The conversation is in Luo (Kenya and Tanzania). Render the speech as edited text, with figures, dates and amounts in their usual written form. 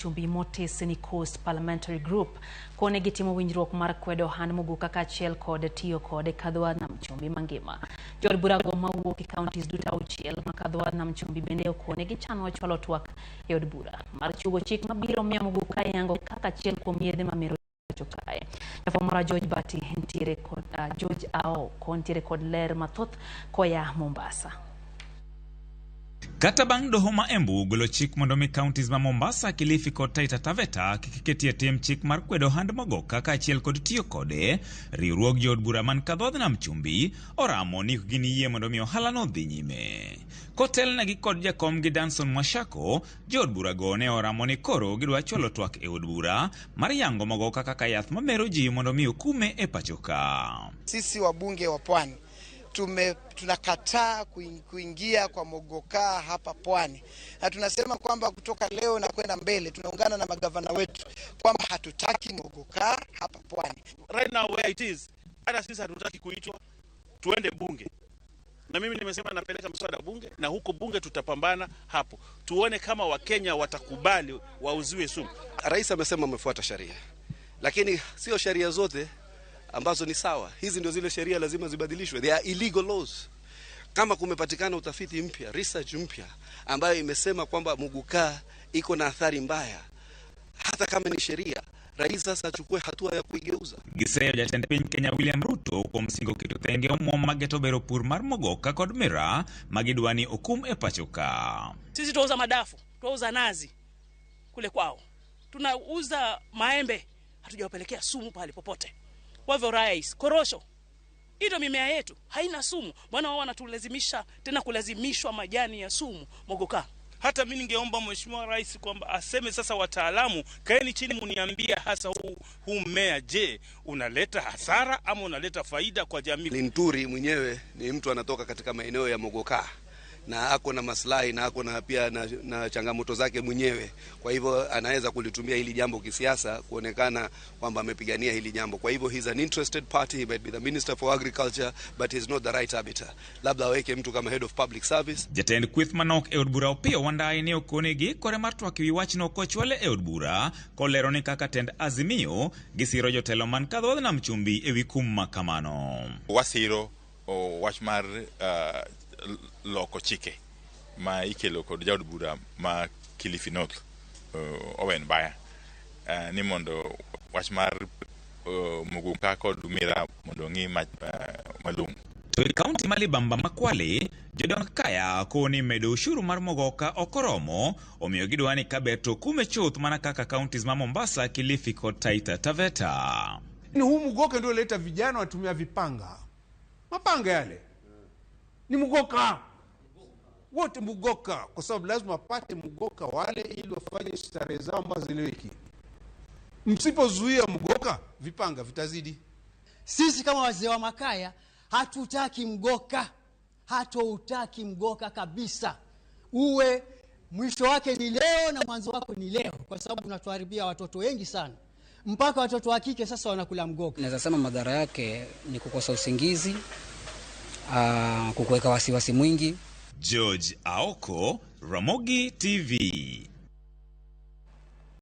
Chumbi Motesni Coast Parliamentary Group kone gitimo winjruok mar kwedo ohand muguka kaachiel kod tiyo kode kadho nam chumbi mangima. Jood burago mawuok e counties duto auchiel ma kadho nam chumbi bende okone gichano chwalo twak e od bura mar chiwo chik mabiro miyo muguka yango kaka achiel kuom yedhe mamero kae. Jafwambo George Bati ntiere kod George Aoko ntiere kod ler mathoth koya Mombasa. Kata bang' doho ma Embu golo chik mondo mi counties ma Mombasa, Kilifi kod Taita Taveta kik ketie tim chik mar kwedo ohand mogoka kaachiel kod tiyo kode, riwruog jood bura man kadhodh nam chumbi oramo ni ok giniyie mondo mi ohalano odhi nyime. Kotelnegi kod jakomgi Danson Mwashako, jood burago ne oramo ni koro gidwa chwalo twak e od bura mar yango mogoka kaka yath mamero ji mondo mi okume e pacho ka. Sisi wabunge wa Pwani tunakataa kuingia kwa mogoka hapa Pwani, na tunasema kwamba kutoka leo na kwenda mbele tunaungana na magavana wetu kwamba hatutaki mogoka hapa Pwani. Right now where it is, hata sisi hatutaki kuitwa tuende bunge, na mimi nimesema napeleka mswada bunge, na huko bunge tutapambana hapo, tuone kama Wakenya watakubali wauziwe sumu. Rais amesema amefuata sheria, lakini sio sheria zote ambazo ni sawa. Hizi ndio zile sheria lazima zibadilishwe. They are illegal laws. Kama kumepatikana utafiti mpya, research mpya ambayo imesema kwamba muguka iko na athari mbaya, hata kama ni sheria, rais sasa achukue hatua ya kuigeuza. Giseyo jatend piny Kenya William Ruto kuom singo keto thenge omwom mageto bero pur mar mogoka kod miraa magidwa ni okum e pacho ka. Sisi tuauza madafu, tuauza nazi kule kwao, tunauza maembe, hatujawapelekea sumu pale popote. Kwa hivyo rais, korosho ndio mimea yetu haina sumu. Bwana wao wanatulazimisha tena kulazimishwa majani ya sumu mogoka. Hata mimi ningeomba Mheshimiwa Rais kwamba aseme sasa, wataalamu kaeni chini muniambie hasa huu mmea, je, unaleta hasara ama unaleta faida kwa jamii? Linturi mwenyewe ni mtu anatoka katika maeneo ya Mogoka na ako na maslahi na ako na pia na changamoto zake mwenyewe. Kwa hivyo anaweza kulitumia hili jambo kisiasa kuonekana kwamba amepigania hili jambo. Kwa hivyo he's an interested party, he might be the minister for agriculture but he's not the right arbiter. Labda aweke mtu kama head of public service. Jatend kweth manok e od bura Opiyo Wandayi ne okonegi kore mar twak ewi wachno kochwale e od bura kolero ni kaka tend Azimio gisiro jotelo man kadhodh nam chumbi ewi kum ma kamano. Wasiro wach mar loko chike ma ikelo kod jaod bura ma Kilifi North Owen Baya ni mondo wach mar muguka kod miraa mondo ng'i malong'o. To e kaunti ma Libamba ma Kwale, jodong kaya koni medo ushuru mar mogoka ok oromo, omiyo gidwa ni kaber to kume chuth mana kaka counties ma Mombasa, Kilifi kod Taita Taveta. Ni huu mugoka ndio leta vijana watumia vipanga, mapanga yale ni mugoka wote, mugoka, kwa sababu lazima wapate mugoka wale ili wafanye starehe zao ambazo zileweki. Msipozuia mugoka, vipanga vitazidi. Sisi kama wazee wa makaya hatutaki mgoka, hatoutaki mgoka kabisa. Uwe mwisho wake ni leo na mwanzo wako ni leo, kwa sababu unatuharibia watoto wengi sana. Mpaka watoto wa kike sasa wanakula mgoka. Naweza sema madhara yake ni kukosa usingizi, kukuweka wasiwasi mwingi. George Aoko, Ramogi TV.